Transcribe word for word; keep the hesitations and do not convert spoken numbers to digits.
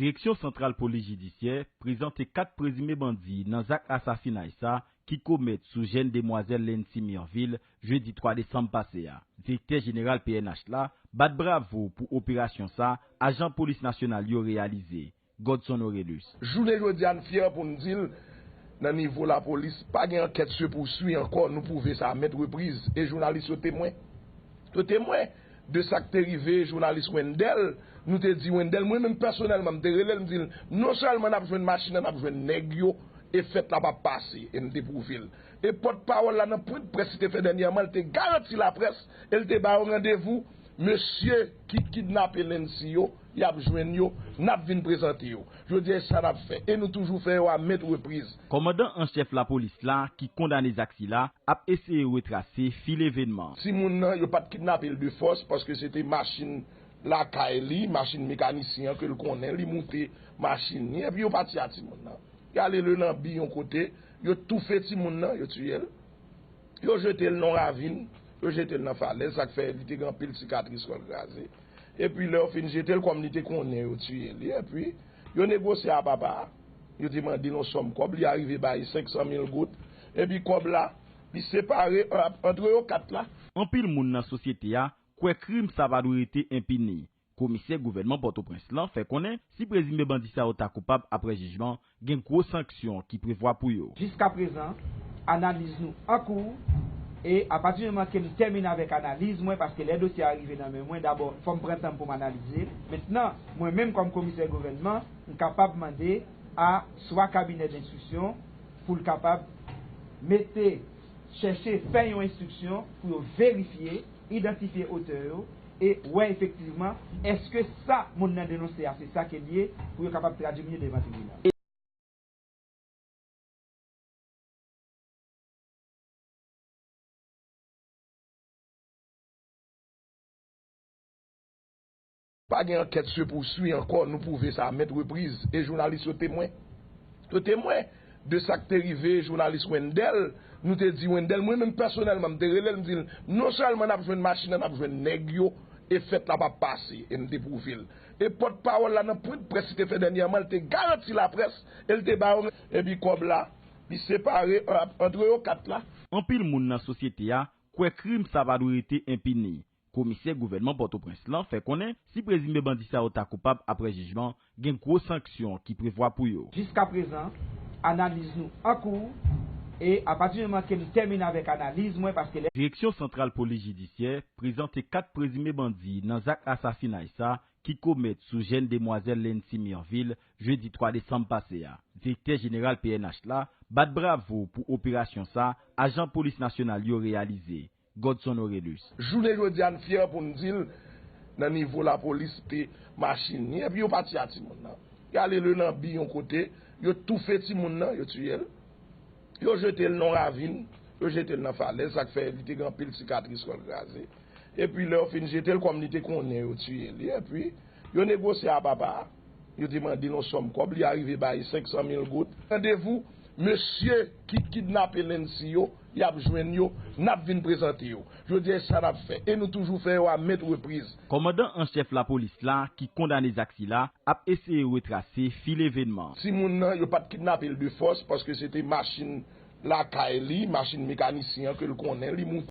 Direksyon Santral Polis Jidisyè prezante kat prezime bandi nan zak asasinay sa ki komèt sou jèn demwazèl Lency Mirville jedi twa desanm pase a. Direktè jeneral P N H la bat bravo pou operasyon sa ajan polis nasyonal yo reyalize, Godson Orelus. Jounen jodi a, n fyè pou n di l, nan nivo lapolis, pa gen ankèt sepouswi ankò, nou pwouve sa a mèt repriz, e jounalis yo temwen. Yo temwen de sa k te rive jounalis Wendell, nou te di Wendell, mwen menm pèsonèlman, m te rele l, m di l, non sèlman n ap jwenn machin nan, n ap jwenn nèg yo, e fèt la p ap pase, e m te pwouve l. E pòtpawòl la nan pwen de près li te fè dènyèman, li te garanti laprès, e li te ba yo randevou, mesye ki kidnape Lency yo, y ap jwenn yo, n ap vin prezante yo. Jodi a, e sa n ap fè, e nou toujou fè yo a mèt repriz. Kòmandan an chèf lapolis la, ki kondane zak sila, ap eseye retrase fil evènman. Timoun nan, yo pa t kidnape l de fòs, paske se te machin lakay li, machin mekanisyen an ke l konnen, li moute machin li, epi yo pati a timoun nan. Y ale Lenanbi yon kote, yo toufe timoun nan, yo tiye l. Yo jete l nan ravin, yo jete l nan falèz, sa k fè li te gen anpil sikatris, kò l kraze. Epi lè yo fin jete l, kòm li te konnen yo tiye li, epi yo negosye a papa a, yo te mande l yon sòm kòb, li arive bay senk san mil goud, epi kòb la, li separe an, antre yo kat la. Anpil moun nan sosyete a kwè krim sa pa dwe rete enpini. Komisè gouvènman Pòtoprens lan fè konnen si prezime bandi sa yo ta koupab apre jijman, gen gwo sanksyon ki prevwa pou yo. Jiskaprezan, analiz nou an kou, e apati di moman ke m tèmine avèk analiz mwen, paske lè dosye a rive nan men mwen, dabò, fò m pran tan m pou m analize l. Mentnan, mwen menm kòm komisè gouvènman, m kapab mande a swa kabinè denstriksyon pou l kapab mete, chèche fè yon enstriksyon pou yo verifye, idantifye otè yo, e wè efektivman, èske sa moun nan denonse a, se sa ke l ye, pou yo kapab tradui m li devan tribinal. Pa gen ankèt sepouswi ankò, nou pwouve sa a mèt repriz, e jounalis yo temwen. Yo temwen de sa k te rive jounalis Wendell, nou te di Wendell, mwen menm pèsonèlman, m te rele l, m di l, non sèlman n ap jwenn machin nan, n ap jwenn nèg yo, e fèt la p ap pase, e m te pwouve l. E pòtpawòl la nan pwen de près li te fè dènyèman, li te garanti laprès, e li te ba yo, epi kòb la, li separe an, antre yo kat la. Anpil moun nan sosyete a kwè krim sa pa dwe rete enpini. Komisè gouvènman Pòtoprens lan fè konnen si prezime bandi sa yo ta koupab apre jijman, gen gwo sanksyon ki prevwa pou yo. Jiskaprezan, analiz nou an kou, e apati di moman ke m tèmine avèk analiz mwen, paske lè Direksyon Santral Polis Jidisyè prezante kat prezime bandi nan zak asasinay sa ki komèt sou jèn demwazèl Lency Mirville jedi twa desanm pase a. Direktè jeneral P N H la bat bravo pou operasyon sa ajan polis nasyonal yo reyalize, Godson Orelus. Jounen jodi a, n fyè pou n di l, nan nivo lapolis, te machin li, epi yo pati a timoun nan. Y ale Lenanbi yon kote, yo toufe timoun nan, yo tiye l. Yo jete l nan ravin, yo jete l nan falèz, sa k fè li te gen anpil sikatris, kò l kraze. Epi lè yo fin jete l, kòm li te konnen yo tiye li, epi yo negosye a papa a, yo te mande l yon sòm kòb, li arive bay senk san mil goud. Randevou, mesye ki kidnape Lency yo, y ap jwenn yo, n ap vin prezante yo. Jodi a, e sa n ap fè, e nou toujou fè yo a mèt repriz. Kòmandan an chèf lapolis la, ki kondane zak sila, ap eseye retrase fil evènman. Timoun nan, yo pa t kidnape l de fòs, paske se te machin lakay li, machin mekanisyen an ke l konnen, li moute.